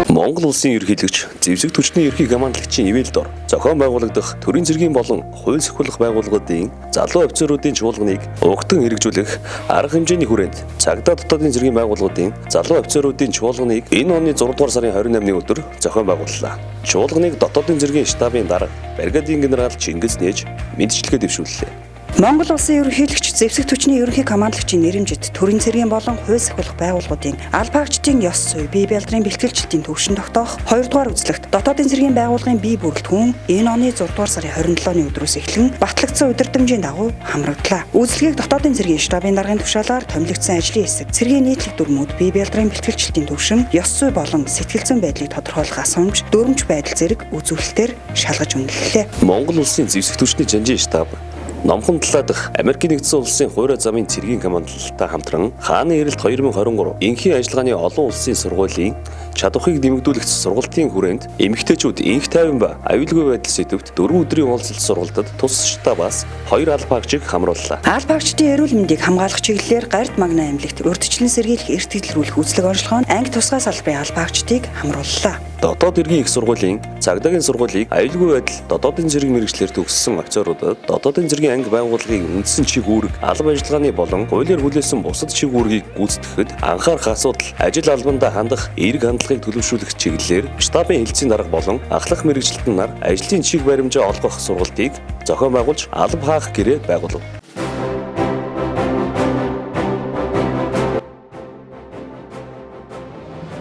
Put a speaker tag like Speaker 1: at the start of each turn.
Speaker 1: Монгол улсын ерөнхийлөгч, зэвсэг түвшний ерөнхий командлагчийн ивэл дор зохион байгуулагдах төрийн цэргийн болон хууль сахиулах байгууллагуудын залуу офицеруудын чуулганыг угтан хэрэгжүүлэх арга хэмжээний хүрээнд цагдаа дотоодын цэргийн байгууллагуудын залуу офицеруудын чуулганыг энэ оны 6 дугаар сарын 28-ны өдөр зохион байгууллаа. Чуулганыг дотоодын цэргийн штабын дарга бригадын генерал Чингис Нээж мэдчилгээ дэвшүүллээ.
Speaker 2: Монгол улсын ерөнхийлөгч, зэвсэг түвшний ерөнхий командлагчийн нэрэмжит төрийн цэргийн болон хууль сахиулах байгууллагуудын албаагчдын ёс зүй, бие бялдрын бэлтгэлчлэлтийн түвшин тогтоох 2 дугаар үзлэгт дотоодын цэргийн байгууллагын бие бүрэлдэхүүн энэ оны 6 дугаар сарын 27-ны өдрөөс эхлэн батлагдсан удирдамжийн дагуу хамрагдлаа. Үзлэгийг дотоодын цэргийн штабын даргын тушаалаар томилогдсон ажлын хэсэг, цэргийн нийтлэг дүрмүүд, бие бялдрын бэлтгэлчлэлтийн түвшин, ёс зүй болон сэтгэл зүйн байдлыг тодорхойлох асуумж, дүрмж байдал зэрэг үзүүлэлтээр шалгаж үнэллээ.
Speaker 1: Монгол улсын зэвсэг түвшний жанжин штаб Номхон талаа дахь Америкийн нэгдсэн улсын хуурай замын цэргийн командлалтай хамтран хааны эрэлт 2023 энхийн ажиллагааны олон улсын сургуулийн чадварыг нэмэгдүүлэх сургалтын хүрээнд эмэгтэйчүүд энх тайван ба аюулгүй байдал сэдэвт 4 өдрийн уулзалт сургалтад тус штабаас 2 албаагчийг хамрууллаа.
Speaker 2: Албаагчдын эрүүл мэндийг хамгаалах чиглэлээр Гарт Магна аймлагт урьдчилан сэргийлэх, эрт тэглэрүүлэх үзлэг онцлогоо нь анги тусгай салбарын албаагчдыг хамрууллаа.
Speaker 1: Дотоод иргэн их сургуулийн цагдаагийн сургуулийг аюулгүй байдал дотоодын зэрэг мэргэжлээр төгссөн офицеруудад дотоодын зэргийн анги байгууллагын үндсэн чиг үүрэг, алба ажиллагааны болон хуулиар хүлээсэн бусад чиг үүргийг гүйцэтгэхэд анхаарах асуудал, ажил албандаа хандах эерэг хандлагыг төлөвшүүлэх чиглэлээр штабын хэлтсийн дарга болон ахлах мэргэжилтэн нар ажлын чиг баримжаа олгох сургалтыг зохион байгуулж алба хаах гэрээ байгуулав.